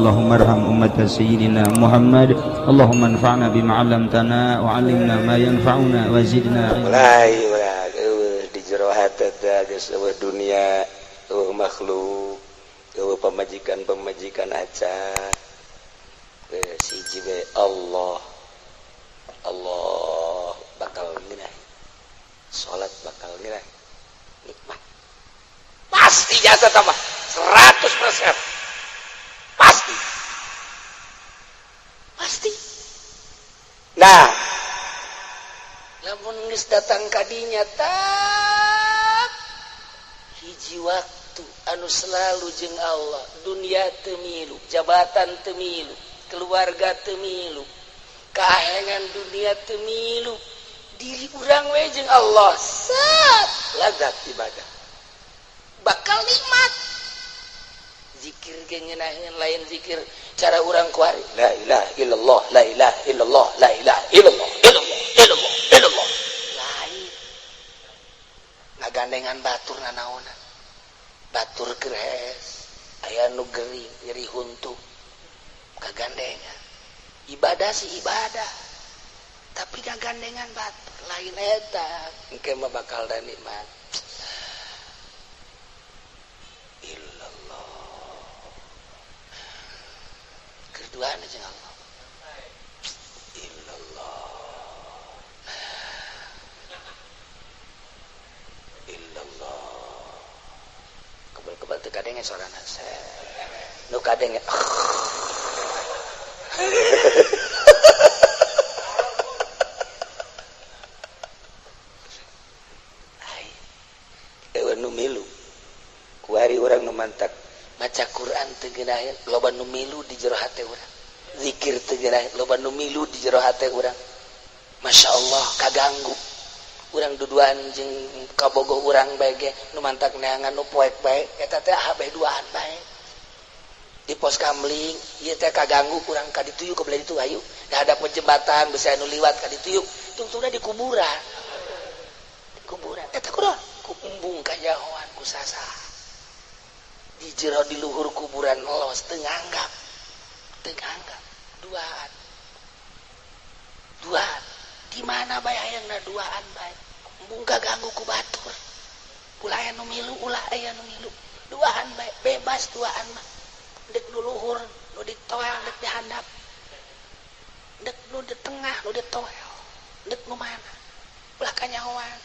Allahumma arham ummata sayyidina Muhammad. Allahumma anfa'na bima 'allamtana wa 'allimna ma yanfa'una wa zidna ilma. Mulai urang eueuh di jero hate teh geus eueuh dunia, eueuh makhluk, eueuh pamajikan-pamajikan acan. Geus hiji we, Allah. Allah bakal ngeunah. Salat bakal ngeunah. Nikmat. Pasti jasa tambah 100%. Pasti. Pasti. Nah, lamun geus datang kadinya tak hiji waktu anu selalu jeung Allah, dunia teu milu, jabatan teu milu, keluarga teu milu, kahayangan dunia teu milu, diri urang we jeung Allah, sat lazat ibadah bakal nikmat. Zikir ge ngeunaheun, lain zikir cara urang kuari, la ilaha illallah, la ilaha illallah, la ilaha illallah, illallah, illallah, illallah, lain ngagandengan batur nanaonan, batur keur hees, aya nu gering, nyeri huntu, kagandengan. Ibadah sih ibadah, tapi ngagandengan batur, lain eta. Engke mah bakal da nikmat. Illallah, keduaan jeung Allah. Illallah, illallah. Kebal-kebal teu kadenge sorana, nu kadenge. Ai nu milu kuari urang nu mantak maca Quran teu geunaheun, loba nu milu di jero hate urang. Zikir teu geunaheun, loba nu milu di jero hate urang. Masya Allah, kaganggu urang duduan jeung kabogoh urang bae ge, nu mantak neangan nu poek bae eta teh habeh duaan bae di pos kamling ieu teh kaganggu urang ka ditu yuk, ka belah ditu hayu, da ada jembatan besi anu liwat ka ditu yuk, tungtungna di kuburan, di kuburan eta kudu ku embung kanyahoan ku sasa di jero di luhur kuburan los teu nganggap, teu nganggap duaan, duaan di mana bae hayangna duaan bae, embung kaganggu ku batur, ulah aya nu milu, ulah aya nu milu, duaan bae bebas duaan mah, dek nu luhur nu ditoel, dek dihandap, dek nu di tengah nu ditoel, dek nu mana ulah kanyahoan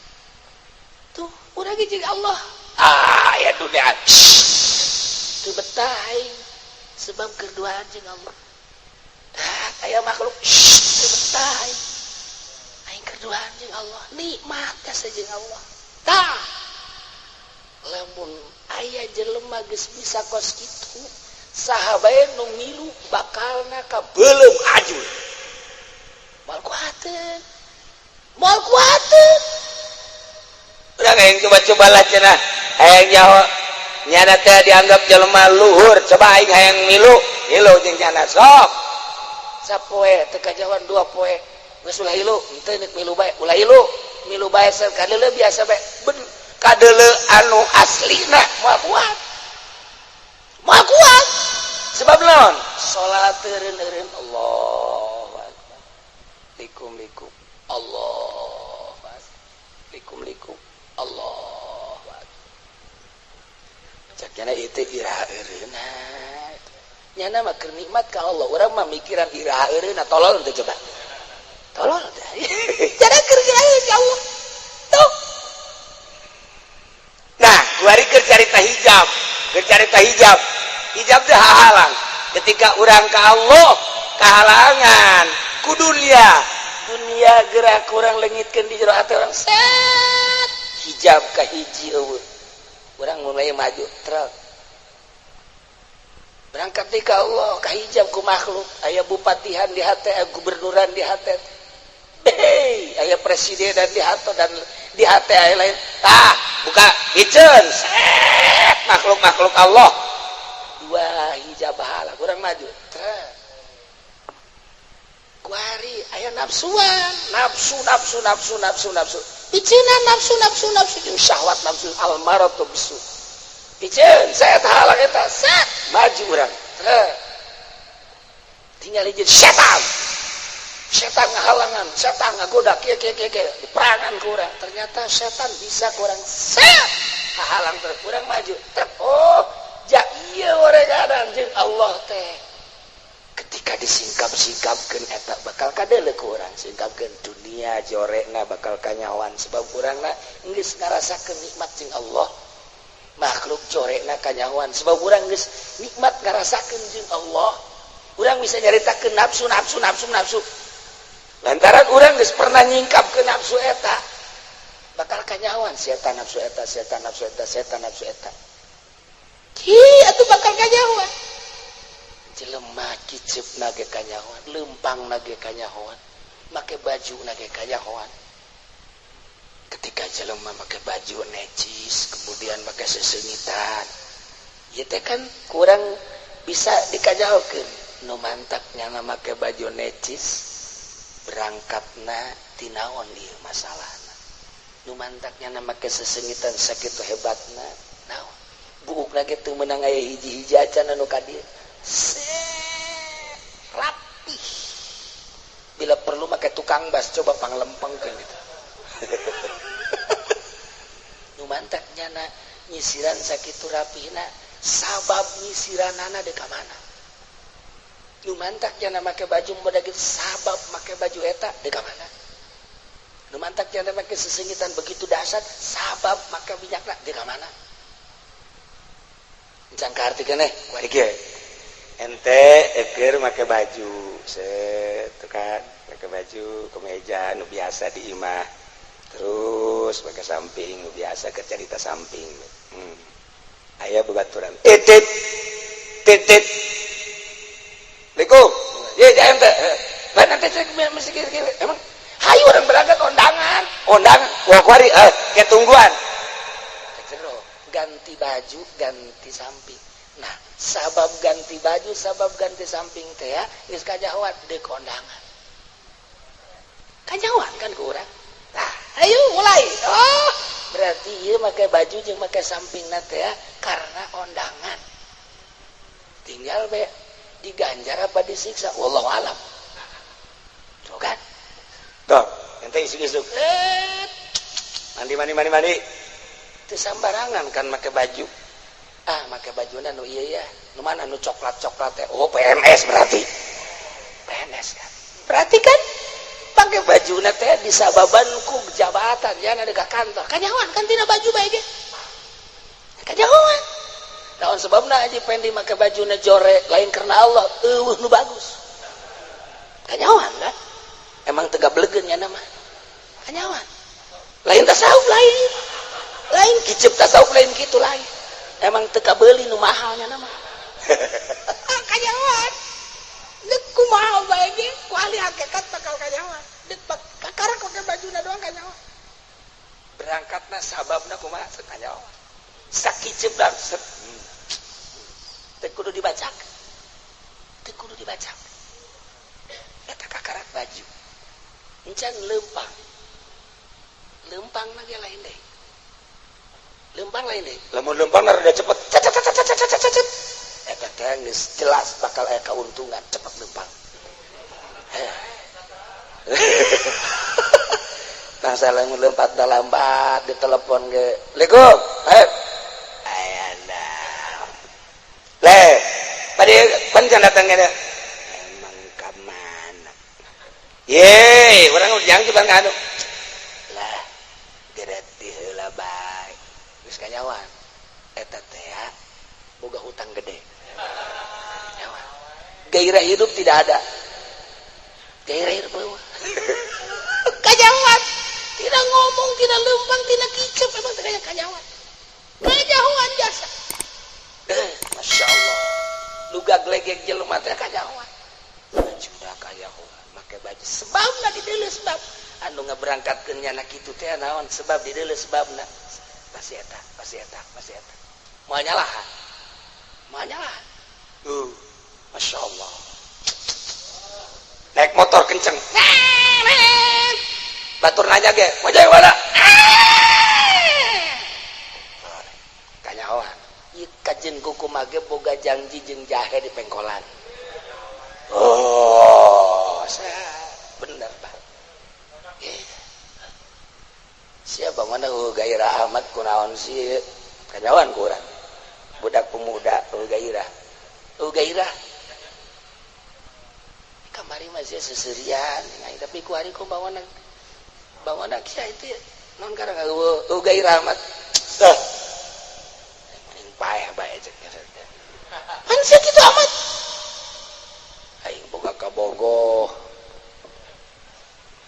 tuh urang ge jeung Allah. Ah ya dunia teu betah aing sebab keduaan jeung Allah. Tah aya makhluk teu betah aing, aing keduaan jeung Allah, nikmat jasa jeung Allah. Tah lamun aya jelema geus bisa kos kitu, saha bae nu milu bakalna ka beuleum ajul, moal kuateun, moal kuateun. Urang hayang coba-coba lah cenah, hayang nyaho nyana teh dianggap jelema luhur, coba aing hayang milu milu jeung nyana sok. Sapoe teu kajawan dua poe geus ulah hilu, henteu nek milu bae, ulah hilu milu bae kadeuleu biasa bae, ben kadeuleu anu aslina moal kuat, moal kuat. Sebab naon? Salat eureun-eureun Allahu akbar, likum likum Allahu akbar, likum likum Allahu akbar. Cak nyana ieu teh iraha eureunna. Nyana mah keur nikmat ka Allah, urang mah mikiran iraha eureunna, tolol teh coba, tolol teh. Cara keur ya Allah tuh. Nah kuari keur carita hijab, keur carita hijab, hijab teh hahalang ketika urang ka Allah kahalangan ku dunia. Dunia gerak kurang lengitkeun di jero hate urang, set hijab ka hiji eueuh, urang mulai maju truk berangkat di ka Allah, ka hijab ku makhluk, aya bupatihan di hate, aya gubernuran di hate, hei aya presidenan di hate, dan di hate aya lain. Tah buka hiceun set makhluk-makhluk Allah. Dua hijab bahala kurang maju truk kuari aya nafsuan, nafsu nafsu nafsu nafsu nafsu izinan nafsu nafsu nafsu jeung syahwat nafsu almaratu bisu iceun, saya halang eta, set maju urang truk. Tinggal hiji setan. Setan ngahalangan, setan ngagoda kieu kieu kieu kieu, diperangan ku urang. Ternyata setan bisa kurang set. Hahalang terus kurang maju. Trek. Oh, ja ieu oregadan jeung Allah teh. Ketika disingkap-singkapkeun eta bakal kadeuleu ku urang, singkapkeun dunia jorekna bakal kanyahoan sebab urangna geus ngarasakeun nikmat jeung Allah. Makhluk jorekna kanyahoan sebab urang geus nikmat ngarasakeun jeung Allah. Urang bisa nyaritakeun nafsu nafsu nafsu nafsu. Lantaran urang geus pernah nyingkapkeun nafsu eta, bakal kanyahoan setan nafsu eta, setan nafsu eta, setan nafsu eta. Hi, atuh bakal kanyahoan. Jelema kicep nage kanyahoan, lempang nage kanyahoan, make baju nage kanyahoan. Ketika jelema make baju necis, kemudian make sesengitan, ieu teh kan kurang bisa dikanyahokeun. Nu mantak nyana make baju necis, berangkatna tinaon ieu masalahna. Nu mantak nyana make sesengitan sakitu hebatna, naon? Buuk lagi teu meunang aya hiji-hiji acan anu ka dieu. Rapih. Bila perlu make tukang bas coba panglempengkeun gitu. Nu mantak nyana nyisiran sakitu rapihna, sabab nyisiranana deuk ka mana? Nu mantak nyana make baju model kitu, sabab make baju eta deuk ka mana? Nu mantak nyana make sesengitan begitu dahsyat, sabab make minyakna deuk ka mana? Can kaarti keneh kuari kieu. Ente eker make baju set tuh kan, make baju kemeja nu biasa di imah, terus make samping nu biasa ke cerita samping. Aya babaturan titit titit Assalamualaikum. Ye ente mana teh mesti kieu emang hayu urang berangkat undangan undangan wah kuari ke tungguan jero ganti baju ganti samping. Nah, sabab ganti baju, sabab ganti samping teh ya, geus kajahoan deuk kondangan. Kajahoan kan ku urang. Tah, ayo mulai. Oh, berarti ieu make baju jeung make sampingna teh ya karena kondangan. Tinggal be diganjar apa disiksa, wallahu alam. Tuh kan? Tuh, ente isuk-isuk. Mandi mandi mandi mandi. Teu sambarangan kan make baju. Ah, make bajuna nu ieu ya. Nu mana nu coklat-coklat teh? Oh, PNS berarti. PNS kan. Berarti kan pakai bajuna teh disababan ku jabatan ya ada ka kantor. Kanyahoan kan tina baju bae ge. Kanyahoan. Naon sebabna Haji Pendi make bajuna jore lain karena Allah, eueuh nu bagus. Kanyahoan kan? Emang teu gablegeun nya mah. Kanyahoan. Lain tasawuf lain. Lain kicep tasawuf lain kitu lain. Emang teu kabeuli nu mahalnya nama. Kanyahoan. Deuk kumaha bae ge, ku ahli hakikat bakal kanyahoan. Deuk kakarak pake bajuna doang kanyahoan. Berangkatna sababna kumaha kanyahoan. Sakicep dan set. Teu kudu dibacakeun. Teu kudu dibacakeun. Eta kakarak baju. Encan leumpang. Leumpang na ge lain deui. Lempang lain deh. Lamun lempang rada cepet. Cet cet cet cet cet cet cet. Eta teh geus jelas bakal aya kauntungan cepet lempang. Nah, salah mun lempat da lambat ditelepon ge. Assalamualaikum. Aya naon. Le, bade pan can datang ge. Emang ka mana? Ye, urang ujang coba ngadu. Lah, gereti heula bae. Geus kanyawan. Eta teh boga hutang gede. Kanyawan. Gairah hidup tidak ada. Gairah hidup eueuh. Kanyawan. Tidak ngomong, tidak lempang, tidak kicep, emang teh kanyawan. Kanyawan jasa. Masya Allah. Luga glegek jelema teh kanyawan. Bajuna kanyawan, make baju sebabna dideuleu sebab anu ngaberangkatkeun nyana kitu teh naon sebab dideuleu sebabna. Pasti eta, pasti eta, pasti eta. Moal nyalahan. Moal nyalahan. Masya Allah. Naik motor kenceng. Batur nanya ge, mau jadi mana? Kanyahoan. Ieu kajen kuku mage boga janji jeung jahe di pengkolan. Oh, bener Pak. Siapa mana gairah amat kunaon sih kanyawan kurang budak pemuda gairah gairah kamari masih seserian tapi ku hari ku bawa nak sia itu non karang gairah amat tuh mending paeh bae cek pan sia kitu amat aing boga kabogoh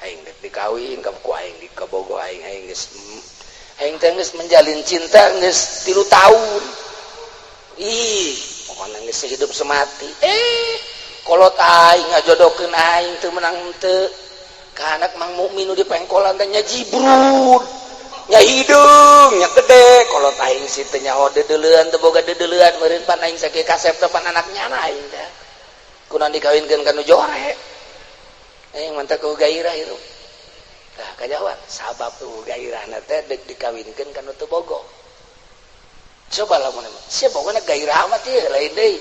aing dek dikawin ka ku aing di kabogoh aing aing geus aing teh geus menjalin cinta geus 3 tahun ih pokona geus hidup semati kolot aing ngajodohkeun aing teu menang teu ka anak Mang Mukmin nu di pengkolan teh nya jibrud nya hideung nya gede kolot aing si teu nyaho deudeuleun teu boga deudeuleun meureun pan aing sakieu kasep teh pan anak nyana aing teh kunaon dikawinkeun ka nu jore aing mantap ku gairah hirup tah kajawab sabab tuh gairahna teh deuk dikawinkeun ka nu teu bogoh. Coba lamun emang sia pokona gairah amat ieu lain deui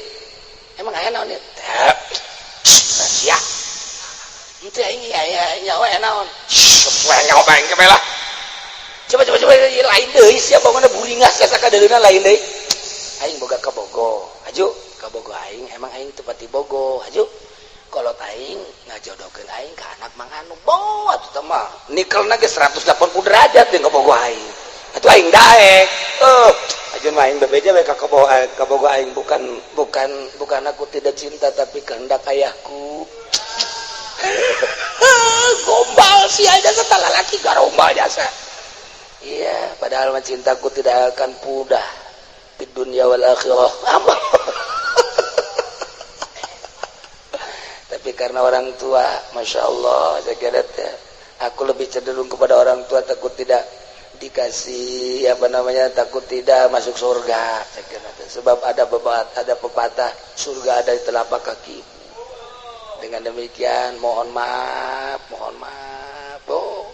emang aya naon ieu sia henteu aing aya nyawa aya naon nyawa bae engke lah coba coba coba lain deui sia pokona buringas sasakadeuleuna lain deui aing boga kabogoh aju kabogoh aing emang aing teu pati bogoh aju kalau aing ngajodohkeun aing ka anak Mang Anu boh atuh teh mah nikelna ge 180 derajat jeung kabogoh aing atuh aing daek ajeun mah aing bebeja we ka kabogoh aing bukan bukan bukan aku tidak cinta tapi kehendak ayahku. Gombal sih aja setelah laki garombal jasa. Iya, padahal mah cintaku tidak akan pudar di dunia wal akhirah. Tapi karena orang tua, masya Allah, saya kira ya, aku lebih cenderung kepada orang tua, takut tidak dikasih apa namanya, takut tidak masuk surga. Saya kira sebab ada pepatah surga ada di telapak kaki. Dengan demikian mohon maaf, mohon maaf. Oh,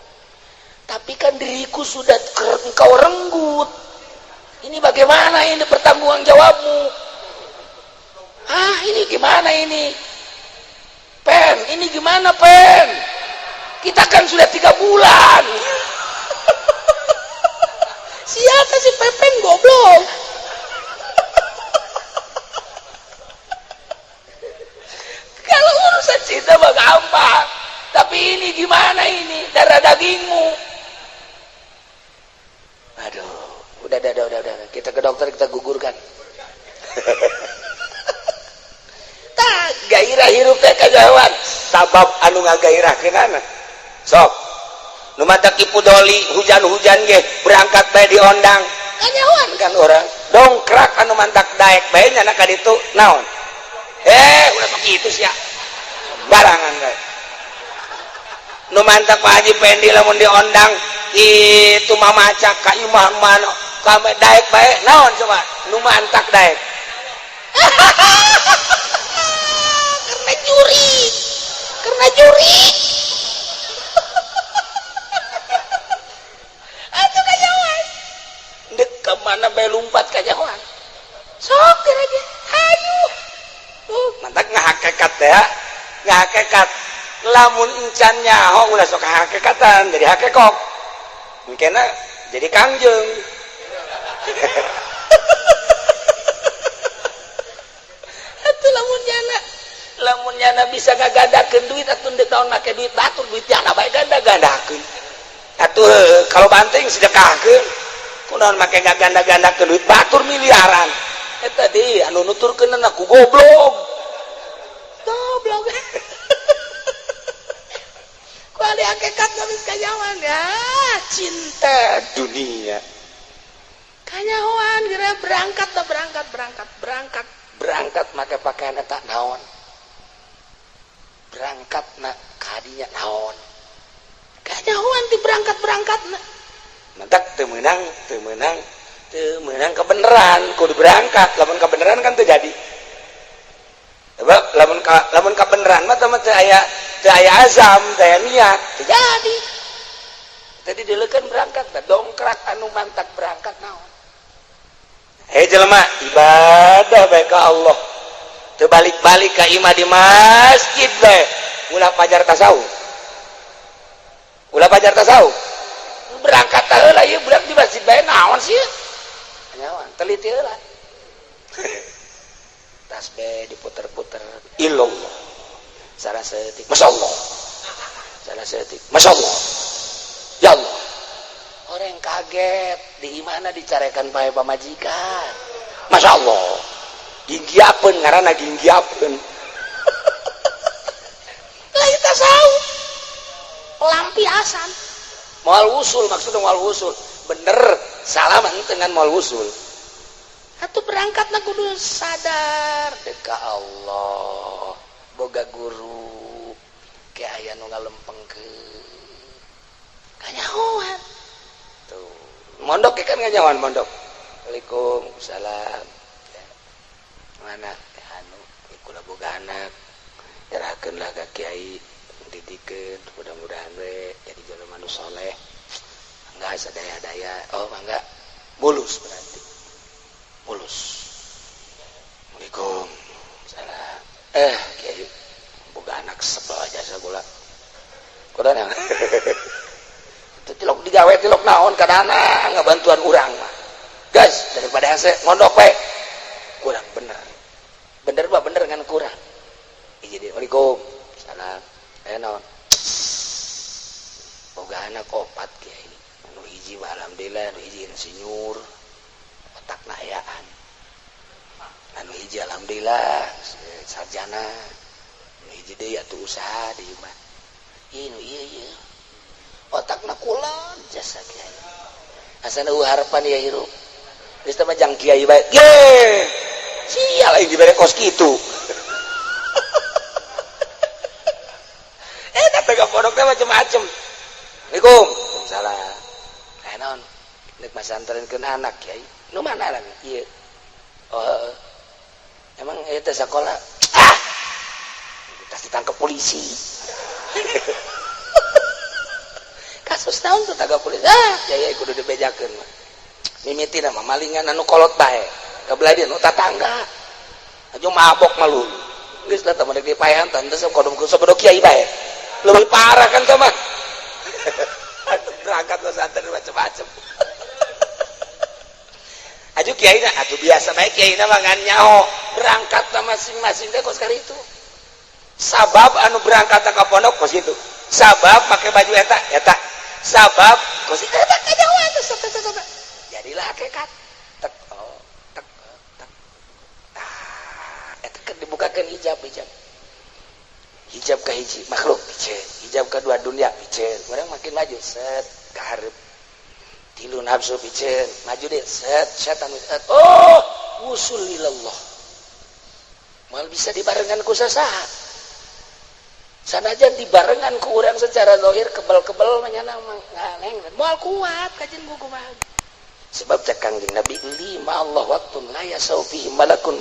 tapi kan diriku sudah engkau renggut. Ini bagaimana ini pertanggung jawabmu? Ah, ini gimana ini? Pen, ini gimana Pen? Kita kan sudah 3 bulan. Siapa sih Pepen goblok? Kalau urusan cinta mah gampang. Tapi ini gimana ini? Darah dagingmu. Aduh, udah. Kita ke dokter, kita gugurkan. Tak gairah hirup teh kajauhan. Sabab anu ngagairahkeunana. Sok. Nu matak Ki Pudoli hujan-hujan ge berangkat bae diondang. Kanyawan kan orang. Dongkrak anu mantak daek bae nyana ka ditu naon? Udah sok kitu sia. Barangan bae. Nu mantak Pak Haji Pendi lamun diondang itu mamaca ka imah mana kame daek bae naon coba nu mantak daek. Karena juri. Karena juri. Atuh kanyawan. Dek ka mana bae lumpat kanyawan. Sok aja. Hayu. Mantak ngahakekat ya. Ngahakekat. Lamun encan nyaho ulah sok hakekatan jadi hakekok. Mungkinna jadi kangjeng. Atuh lamun nyana bisa ngagadakeun duit atuh deuk naon make duit batur duit nyana bae ganda-gandakeun. Atuh kalau banting sedekahkeun. Kunaon make ngaganda-gandakeun duit batur miliaran. Eta deui anu nuturkeunna ku goblok. Goblok. Ku ahli hakikat geus kanyawan ya, cinta dunia. Kanyawan geura berangkat berangkat make pakaian eta naon. Berangkat na kadinya naon. Kanyawan ti berangkat-berangkatna. Mantak teu meunang kebeneran kudu berangkat. Lamun kebeneran kan teu jadi. Sebab lamun kebeneran mah teu aya azam, teu aya niat, teu jadi. Tadi dileukeun berangkat dongkrak anu mantak berangkat naon. Hei jelema, ibadah bae ka Allah. Teu balik-balik ka imah di masjid bae. Ulah pajar tasawuf. Ulah pajar tasawuf. Berangkat heula ieu budak di masjid bae naon sih? Nyawan, teliti heula. Tasbih diputer-puter. Illallah. Salah seetik. Masyaallah. Salah seetik. Masyaallah. Ya Allah. Orang kaget di mana dicarekan pae pamajikan. Masya Allah. Ginggiapeun ngaranna ginggiapeun. Lain tasawuf. Pelampiasan. Moal wusul maksudnya moal wusul. Bener salaman dengan moal wusul. Atuh berangkatna kudu sadar deka Allah. Boga guru ke aya nu ngalempengkeun. Kanyahoan. Tuh. Mondok kan nganyawan mondok. Waalaikumsalam. Ya. Mana anu kula boga anak. Nyerahkeun lah ka kiai, didikeun mudah-mudahan we jadi jelema nu soleh. Enggak sadaya-daya. Oh, mangga mulus berarti. Mulus. Waalaikumsalam. Kiai boga anak sebel jasa kula. Kula yang itu tilok digawe tilok naon kadana ngabantuan urang mah. Guys, daripada hese ngondok we. Kurang bener. Bener mah bener ngan kurang. Jadi waalaikumsalam. Naon? Boga anak opat kiai. Nu hiji mah alhamdulillah, nu hiji insinyur. Otakna ayaan. Anu hiji alhamdulillah sarjana. Nu hiji deui atuh usaha di imah. Ieu nu ieu ieu. Otakna kulon jasa kiai. Asana eueuh harapan ya hirup. Geus teh mah jang kiai bae. Ye! Sial aing dibere kos kitu. Eta ka pondok teh macem-macem. Assalamualaikum. Waalaikumsalam. Naon? Nek masantrenkeun anak kiai. Nu mana lagi? Ieu. Oh. Emang ieu teh sakola? Ah! Tas ditangkap polisi. Kasus naon tuh tagak polisi? Ah, kiai kudu dibejakeun mah. Mimitina mah malingan anu kolot bae. Kabelah dia nu tatangga. Aja mabok malu. Geus lah tah mah dipaehan tah teu kodom ku sabodo kiai bae. Lebih parah kan tah mah. Berangkat pesantren macam-macam. Aju kiai na atuh biasa bae kiai na mah ngan nyaho berangkat masing-masing teh kos kali itu. Sabab anu berangkat ka pondok kos itu. Sabab make baju eta eta. Sabab kos itu eta kajauhan teh. Jadilah hakikat. Tek oh, tek tek. Tah eta kan dibukakeun hijab hijab. Hijab ka hiji makhluk piceun, hijab ka dua dunia piceun. Urang makin maju set ka hareup. Tilu nafsu piceun, maju deh set setan set. Oh, wusul ilallah. Mal bisa dibarengan ku sasaha. Sanajan dibarengan ku urang secara zahir kebel-kebel manyana ngaleng moal kuat kajian ku kumaha. Sebab cek Kangjeng Nabi lima Allah waktun la yasau fihi malakun